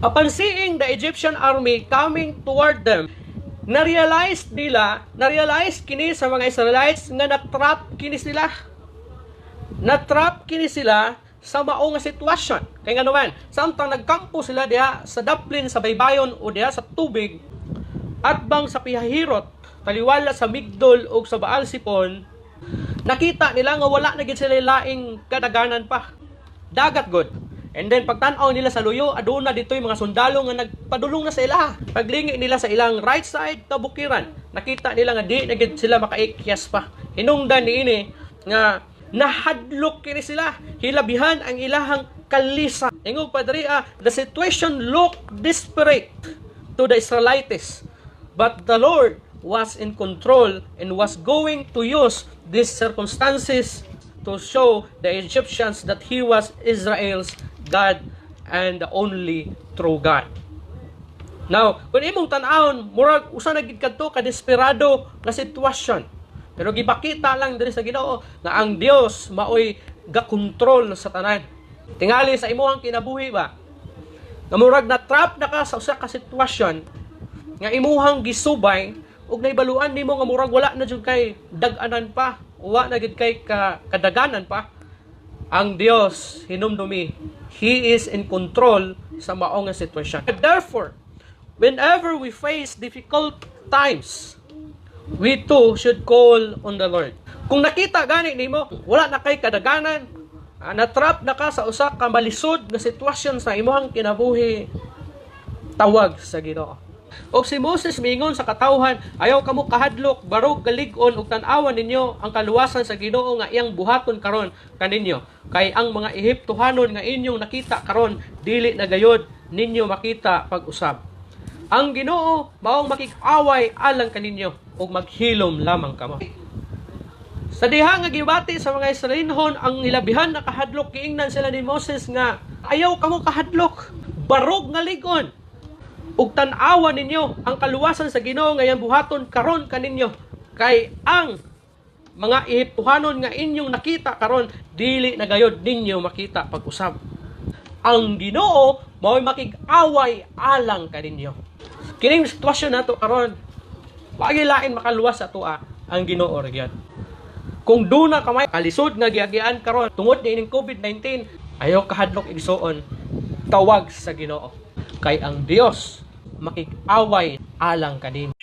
Upon seeing the Egyptian army coming toward them, na-realize nila, na-realize kini sa mga Israelites nga na-trap kini sila. Na-trap kini sila sa mao nga sitwasyon. Kay ngano man, samtang nagkampo sila diha sa daplin sa baybayon o diha sa tubig, atbang sa Pihahirot, taliwala sa Migdol o sa Baal Zephon, nakita nila nga wala na gid sila laing kadaganan pa. Dagat gud. And then pagtan-aw nila sa luyo, aduna dito'y mga sundalo nga nagpadulong na sa ila. Paglingi nila sa ilang right side kabukiran, nakita nila nga di na gid sila makaikyas pa. Hinungdan niini nga nahadlok kini sila, hilabihan ang ilahang kalisa. Ingon pa diri, the situation looked desperate to the Israelites. But the Lord was in control and was going to use these circumstances to show the Egyptians that He was Israel's God and the only true God. Now, kung imong tan-awon, murag usa na gid kadto ka desperado nga sitwasyon. Pero gipakita lang diri sa Ginoo nga ang Dios maoy gakontrol sa tanan. Tingali sa imong kinabuhi ba? Nga murag na trap na ka sa usa ka sitwasyon nga imuhang gisubay ug naibaluan nimo nga murag wala na jud kay dag-anan pa, wa na gid kay kadaganan pa. Ang Dios, hinumdumi, He is in control sa mao nga sitwasyon. Therefore, whenever we face difficult times, we too should call on the Lord. Kung nakita gani nimo, wala na kay kadaganan, na-trap na ka sa usa ka malisod nga sitwasyon sa imong kinabuhi, tawag sa Ginoo. Og si Moses miingon sa katawhan, "Ayaw kamo kahadlok, barog nga lig-on ug tan-awan ninyo ang kaluwasan sa Ginoo nga iyang buhaton karon kaninyo. Kay ang mga Ehiptohanon nga inyong nakita karon, dili na gayod ninyo makita pag-usab. Ang Ginoo maong makig-away alang kaninyo ug maghilom lamang kamo." Sa diha nga gibati sa mga Israelinhon ang hilabihan na kahadlok, giingnan sila ni Moses nga ayaw kamo kahadlok, barog nga lig-on ug tan-awan ninyo ang kaluwasan sa Ginoo nga iyang buhaton karon kaninyo, kay ang mga Ehiptohanon nga inyong nakita karon, dili na gayod ninyo makita pag-usab. Ang Ginoo mao'y makig-away alang kaninyo. Kining sitwasyon nato karon, wagi lain makaluwas sa atoa, ang Ginoo ra gyud. Kung duna ka may kalisod nga giagian karon tungod niining COVID-19, ayaw kahadlok, igsuon. Tawag sa Ginoo. Kay ang Dios makig-away alang kanin.